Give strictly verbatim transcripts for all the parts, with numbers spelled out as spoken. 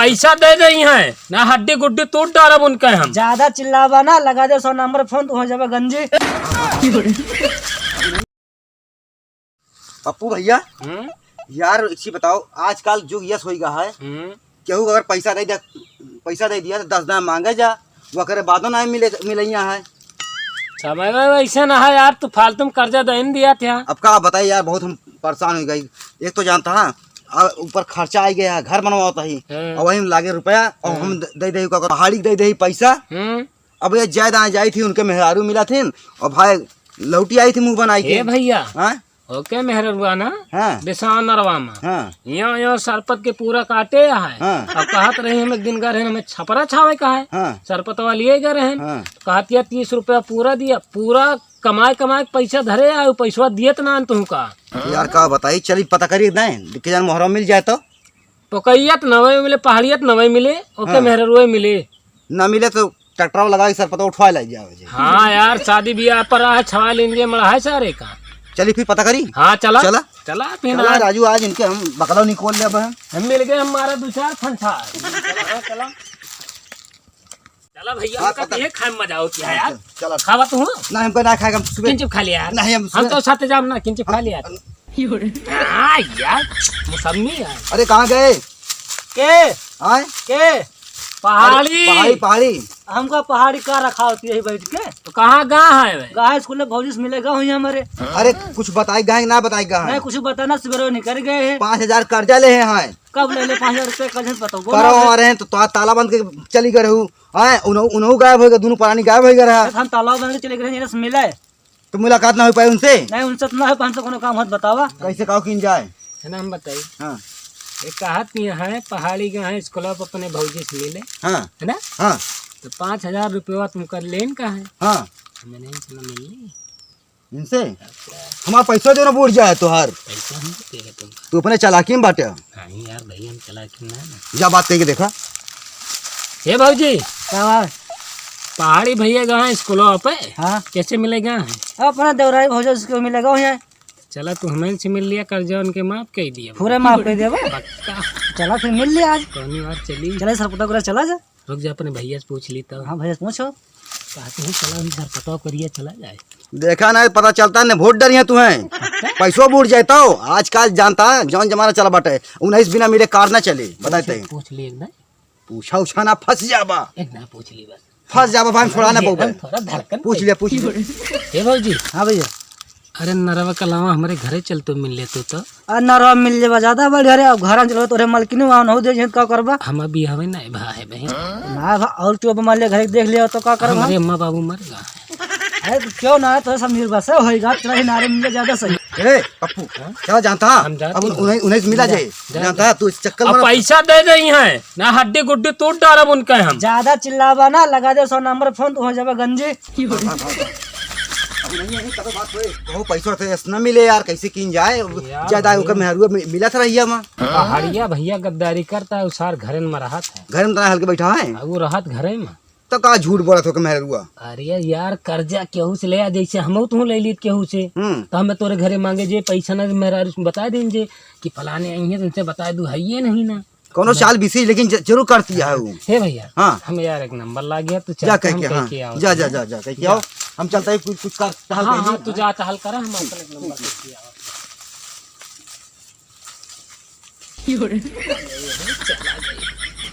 पैसा दे दे हैं, ना हड्डी गुड्डी तोड़ डालब उनके हम। ज्यादा चिल्लावा ना, लगा दे सौ नंबर फोन, तू हो जाबे गंजी। पप्पू भैया, हम्म? यार, एक चीज बताओ, आजकल जुग यस होई गा है, हम्म। केहू अगर पैसा दे दे, पैसा दे दिया तो दस दाम मांगे जा, वो करे बादो ना मिले, मिलैया है। समय में वैसे ना है यार, तू फालतू में कर्जा दे दिया था। अब का बताई यार, बहुत हम परेशान हो गई। एक तो जानता है, अब ऊपर खर्चा आ गया है, घर बनवाता ही, हम्म। और वही में लागे रुपया, और हम्म। हम दे, दे दे, का पहाड़ी दे दे पैसा। हम्म। अब ये जायदा आ जाई थी, उनके मेहरारू मिला थी, और भाई लौटी आई थी मुंह बनाई ए के। भैया, हाँ? ओके मेहररुआ ना, हाँ। बिसाव नरवा में। हाँ। यो, यो सरपत के पूरा काटे है। हाँ। अब कहत रही हम एक दिन गए रहन, हमें छपरा छावे का है। हाँ। सरपतवा लिए गए रहन। हाँ। कहत या तीस रुपया पूरा दिया, पूरा कमाए, कमाए के पैसा धरे आए, पैसवा दियत ना तुहू का। यार का बताई, चली पता करी नहीं, के जान मोहरा मिल जाए तो। पकैयत नवे मिले, पहाड़ियत नवे मिले, ओके हाँ। मेहररुए मिले। ना मिले तो ट्रैक्टर लगा के सरपतवा उठवा ले जाओ जी। हाँ यार, शादी ब्याह पर है, छवा लेंगे मड़ा है सारे का। चली फिर पता करी। हाँ, चला। चला। चला फिर चला ना। राजू, आज इनके हम बकलवा निकोल लेबे। हम मिल गए, हमारा दो चार फंसा है। चला, हाँ, चला। चला भैया, हाँ, हमका पता। ये खाए में मजा होती है यार। चला। खावा तू? ना, हमको ना खाएगा, हम सुबह किंचित खा लिया यार। नहीं, हम हम सुबह तो साथ जाम ना, किंचित खा लिया। हाँ यार, मौसमी यार। अरे, कहाँ गए? के? आए? के? पहाड़ी। पहाड़ी, पहाड़ी। हमका पहाड़ी का रखा होती है बैठ के? तो कहाँ गा है वे? गा है स्कूल में भौजी से मिले गा हुई हमारे। अरे, कुछ बताई गा है कि ना बताई गा है? नहीं, कुछ बताना, सवेरे निकल गए हैं। पाँच हजार कर्जा ले हैं। कब ले ले पाँच हजार रुपया कर्जा, बताओ। करो आ रहे हैं तो, तो ताला बंद के चली गए रहू। आए, उन्हों, उन्हों गायब हो गए, दोनों प्राणी गायब हो गए रहा। हम ताला बंद के चले गए, इनसे मिले। तो मुलाकात ना हो पाई उनसे? नहीं, उनसे तो ना हो पाई, उनसे कोनो काम होत बतावा। कैसे काव कीन जाए? है ना, हम बताई। हाँ। ये कहत नहीं है, पहाड़ी गए हैं, स्कूल पर अपने भौजी से मिले। हाँ। है ना? हाँ। तो पाँच हजार रुपया तुम कर लेन का है? हाँ। हमें नहीं, इतना मिलनी। इनसे? अच्छा। हमारा पैसा जो ना बूढ़ जाए तोहार। पैसा हम देगा तुमका। तू अपने चालाकी में बाटे। नहीं यार, भैया हम चालाकी में ना। जा बात कह के देखा। हे भौजी। का बा? पहाड़ी भैया गए हैं स्कूलों पे। हाँ। कैसे मिले गए हैं? अपना देवराई भौजी उसको मिले गए हैं। चला, तू हमें से मिल लिया, कर्जा उनके माफ कर दिया। पूरे माफ कर दिया बा। पक्का। चला, फिर मिल लिया आज। कौनी बार चली? चला, सरपतवा करा चला जा। रुक जा, अपने भैया से पूछ ली तो। हाँ, भैया से पूछो। कहते हैं, चला, हम सरपतवा करिया चला जाए। देखा ना, पता चलता है, वोट डरिया तू है। अच्छा? पैसो बूढ़ जाए तो, आजकल जानता है, जौन जमाना चला बाटे, उन्नीस बिना मिले कार ना चले, बताते हैं। पूछ ली एक बार। पूछा उछा ना, फंस जाबा। एक ना पूछ ली बस। फंस जाबा भाई, छोड़ा ना हम बउबे। थोड़ा धड़कन पूछ पे। ले, पूछ ले। हे भौजी। हाँ भैया। अरे नरवा के अलावा हमरे घरे चल तो मिल ले तू तो। आ नरवा मिल लेबा ज्यादा बढ़िया रे, अब घर चलो तोरे मलकिनी वहाँ हो दे, का करबा? हम अभी हवे ना भा है बहन। ना भा, और तू अब मान ले घर देख लिया तो का करबा? हमरे अम्मा बाबू मर गा। अरे तो क्यों ना, तो सब निर्भर से होएगा, तेरा ही नारे मिल ले ज्यादा सही। ए पप्पू, हाँ? क्या जानता? हम जानते अब हैं। उन्हें, उन्हें से मिला जा, जाए। जा, जानता जा। है, तू इस चक्कर अब में पैसा दे दे हैं, ना हड्डी गुड्डी तोड़ डालब उनका हम। ज्यादा चिल्लावा ना, लगा दे सौ नंबर फोन, तू हो जाबे गंजी। अब नहीं, नहीं, कब बात होए? कहो पैसा तो ऐसे ना मिले यार, कैसे कीन जाए? यार ज्यादा भाई। ओकर मेहरुआ मि-, मिला था रहिया माँ। पहाड़िया भैया गद्दारी करता है, उसार घरे में रहत है। घर में तना हल्के बैठा है? हाँ, वो रहत घरे में। तो का झूठ बोलत हो के मेहरुआ? अरे यार, कर्जा केहू से ले आ, जैसे हमहू तू ले लीत केहू से। हम्म। तो हमें तोरे घरे मांगे जे पैसा ना, मेहरारू से बता दें जे कि फलाने आई हैं, तो उनसे बता दू, है ये नहीं ना। कौनो ना। चाल बिसी, लेकिन ज-, जरूर करती है वो। हे भैया, हाँ। हमें यार एक नंबर लाग गया, तू जा चल के कह हम के, कह हाँ। के आओ। जा, जा, जा, जा, कह के जा। आओ। हम चलते हैं, कुछ, कुछ कर, टहल हाँ, के हाँ, लिए। तू जा टहल करा, हम अपन एक नंबर कह के आओ।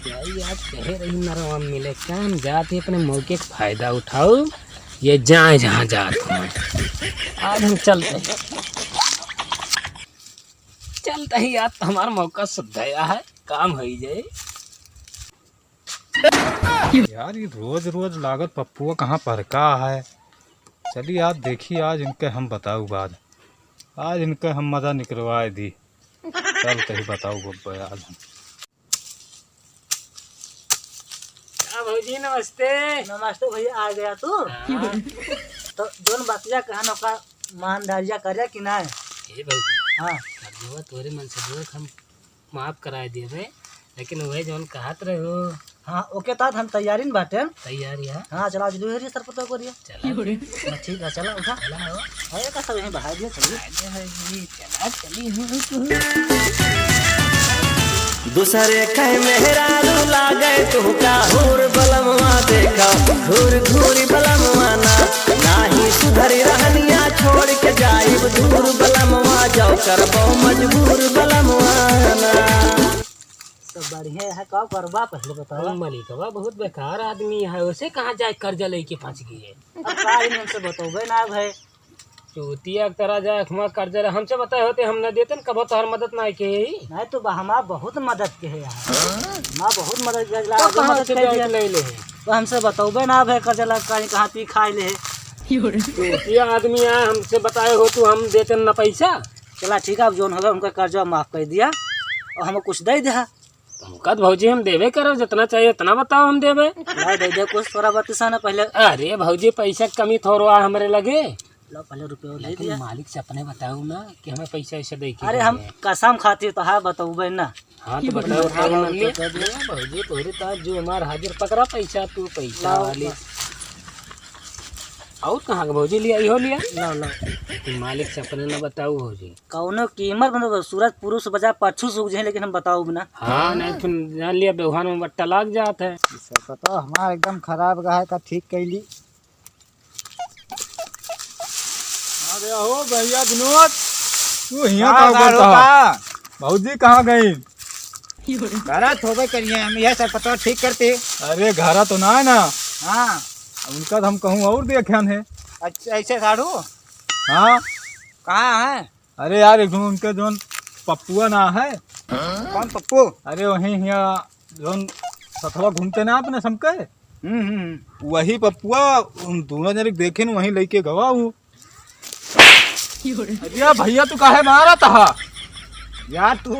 यार, यार, कहे रही नरवा मिले, काम जात ही अपने मौके का फायदा उठाओ, ये जाए जहाँ जात हो। आज हम चलते हैं, चलते ही यार, तो हमारा मौका सुधाया है, काम हो ही जाए। यार, ये रोज रोज लागत पप्पुआ कहाँ पर का है? चलिए आज देखी, आज इनके हम बताऊ बात, आज इनके हम मजा निकलवाए दी। चल तही बताऊ बब्बा आज हम। हाँ भौजी, नमस्ते। नमस्ते भैया, आ गया तू? हाँ। तो जोन बतिया कहन ओका ईमानदारिया करे कि ना? ए भौजी, हाँ। कर्जवा तोरे मन से देख हम माफ कराए देबे, लेकिन वही जौन कहत रहे हो। हाँ, ओके तात हम तैयारी में बाटे। तैयारी है? हाँ, चला आज दुहरी सरपतवा करिया। चला। हाँ, ठीक है, चला उठा। चला हो। अरे का सब यहीं बहा दिया, चलिए। अरे भाई, चला, चली हूँ। दूसरे कहे मेहरारू घूर घूर बलमवाना, नाही सुधरी रहनिया, छोड़ के जाइब दूर बलमवा, जाओ करबो मजबूर बलमवाना। सब बढ़िया है, का करबा पहले बताओ। हम मलिकवा बहुत बेकार आदमी है, उसे कहाँ जाए कर्जा लेके फंस गए। अब का ही हमसे बतौबे ना भाई। चूतिया के तरह जाए, हमार कर्जा रहे, हमसे बताए होते, हम न देते न, कबो तोहर मदद ना के ही। नहीं तो बा-, हमार बहुत मदद के है यार। हमार बहुत मदद के, तो आज कहाँ मदद से कर ब्याज दिया। ले ले है? तो हमसे बतौबे ना भाई, कर्जा लग कहीं कहाँ पी खाए ले है। चूतिया आदमी आए, हमसे बताए हो तू, हम देते न पैसा। चला ठीक है, अब जोन होगा उनका कर्जा माफ कर दिया और हमें कुछ दे दे। हम कहत भौजी हम देबे करब, जितना चाहिए उतना बताओ हम देबे। ला दे दे कुछ थोड़ा बत्तीसा ना पहले। अरे भौजी पैसा के कमी थोड़ो आ हमरे लगे। लो पहले रुपये ले लेकिन दिया। मालिक से अपने बताओ ना कि हमें पैसा ऐसे दे के अरे हम जाए। कसम खाती तो हाँ बतौबे ना। हाँ तो बताओ, बताओ ना तो। भौजी तोहरे तार जो हमार हाजिर पकड़ा पैसा, तू पैसा लाओ, वाली। लाओ। और कहाँ के भौजी लिया, इहो लिया? लाओ, लाओ। लेकिन मालिक से अपने ना बताओ भौजी। कौनो कीमत मतलब सूरज पूरब से बजा पच्छू सूख जाए, लेकिन हम बताओ ना। हाँ, नहीं तो जान लिया, व्यवहार में बट्टा लाग जात है। ई सब बताओ, हमार एकदम खराब गहा का ठीक कैली। अरे हो भैया विनोद, तू हियाँ का का करता? भौजी कहाँ गई? घरा थोबे करिए, हम यह सब पता ठीक करते। अरे घरा तो ना है ना। हाँ। उनका तो हम कहूँ और देखे हैं। अच्छा, ऐसे साढ़ू? हाँ। कहाँ है? अरे यार, एक ठो उनके जौन पप्पुआ ना है। कौन पप्पू? अरे वहीं हियाँ जौन सथवा घूमते ना अपने सबके। हम्म, हम्म, हम्म। वही पप्पुआ, उन दोनों जने के देखे न, वहीं लेके गवा हूँ। अरे भैया, तू काहे मारा था? यार, तू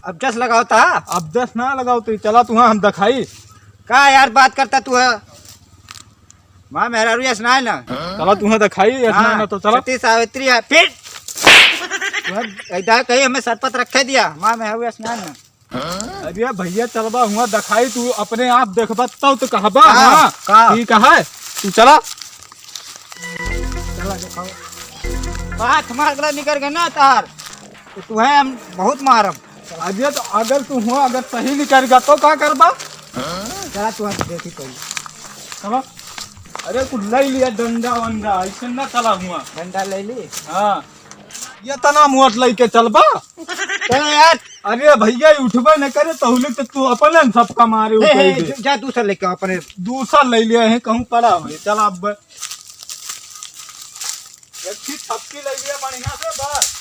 अब जस लगाओ था। अब जस ना लगाओ, तू चला, तू हाँ हम दिखाई। का यार बात करता तू है? माँ मेहरारू यस ना है ना। चला, तू हाँ दिखाई, यस ना है ना, तो चला। सती सावित्री है, फिर। तू है, ऐदा कहीं हमें सरपत रखे दिया, माँ मेहरारू यस ना है ना। अरे भैया, चलबा हुआ दिखाई, तू अपने आप देखबा तब तो कहबा। का? हाँ, का? ठीक है, तू चला। चला दिखाओ। बात हमार अगला निकल गया ना तार, तो तू है, हम बहुत मारब। अरे तो अगर तू हुआ, अगर सही निकल गया तो का करबा? चला तू हम देखी पहले। चलो। अरे कुछ ले लिया डंडा वंडा, ऐसे ना चला हुआ। डंडा ले ली? हाँ। ये तना मोट लेके चलबा? चलो यार। अरे भैया, ई उठबे न करे, तहुले तो तू अपने न सबका मारे हे, उठे हे, दे। जा, जा, दूसरा लेके आओ अपने। दूसरा ले लिया है, कहूँ पड़ा हो। चल अब। एक ही थपकी ले लिया बढ़िया से बस।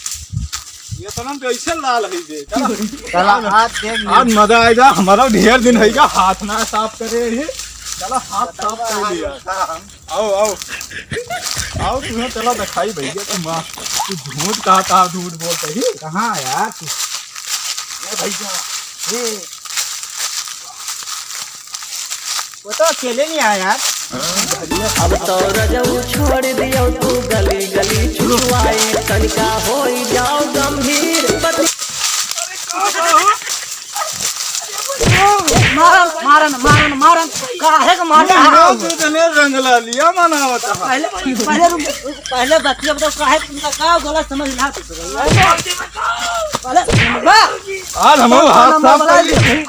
ये तो ना तो ऐसे लाल है बे। चल। चला, हाथ देख ले। आज मजा आएगा, हमारा ढेर दिन होइगा, हाथ ना साफ करे ही। चला, हाथ साफ कर लिया। हाँ। आओ, आओ। आओ, तुम्हें चला दिखाई भैया, तुम आ। तू झूठ कहा था, झूठ बोलते ही। कहाँ यार तू? ए भैया, ए। वो तो अकेले नहीं आया यार। अब तो रजऊ छोड़ दियो तू, गली गली छुछुआई, तनिका होई जाओ गंभीर। पत्नी मारन, मारन, मारन, मारन, काहे के मारन? ये लोग तो इतने रंग ला लिया मनावत है। पहले, पहले रुक, पहले बतिया बताओ, काहे तुमका का गलत समझ ना तो पहले बा- आज हम हाथ साफ कर लिए।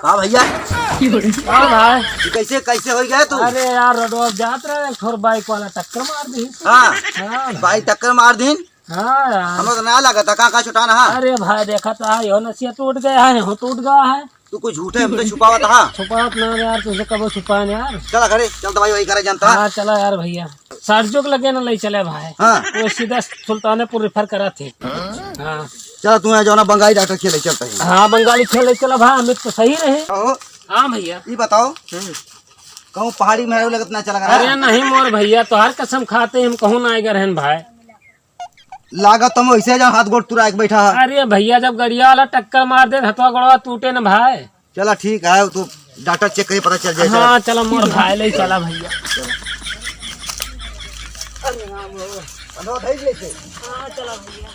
का भैया? का भाई? ई कैसे, कैसे हो गया तू? अरे यार, रोडवा जात रहे, एक ठोर बाइक वाला टक्कर मार दी। हाँ। हाँ भाई। बाइक टक्कर मार दीन? हाँ यार। हमको तो ना लगा था, का, का चुटाना है? अरे भाई, देखा तो है, यो नसिया टूट गया है, यो टूट गया है। तू कुछ झूठे हमसे छुपावत हा? छुपावत ना यार, तुझे कबो छुपाए ना यार। चला घरे, चल दवाई ववाई करे जानता। हाँ, चला यार भैया। सरजू के लगे ना ले चले भाई। हाँ। वो सीधा सुल्तानपुर रेफर करा थे। हाँ। चला तू यहाँ जाना बंगाली डॉक्टर के ले चलता है। हाँ, बंगाली खेल ले चला भाई, अमित तो सही रहे। कहो। हाँ भैया। ये बताओ। हम्म। कहूँ पहाड़ी में लगत ना चला गया? अरे नहीं मोर भैया, तोहार कसम खाते हम कहूँ ना आएगा रहन भाई। लागत तुम वैसे जा हाथ गोड़ तुरा के बैठा है। अरे भैया, जब गड़िया वाला टक्कर मार दे, हथवा गोड़वा टूटे न भाई। चला ठीक है, तो डॉक्टर चेक करे, पता चल जाए। हाँ, चला। चला मोर भाई ले चला भैया। हाँ, चला भैया।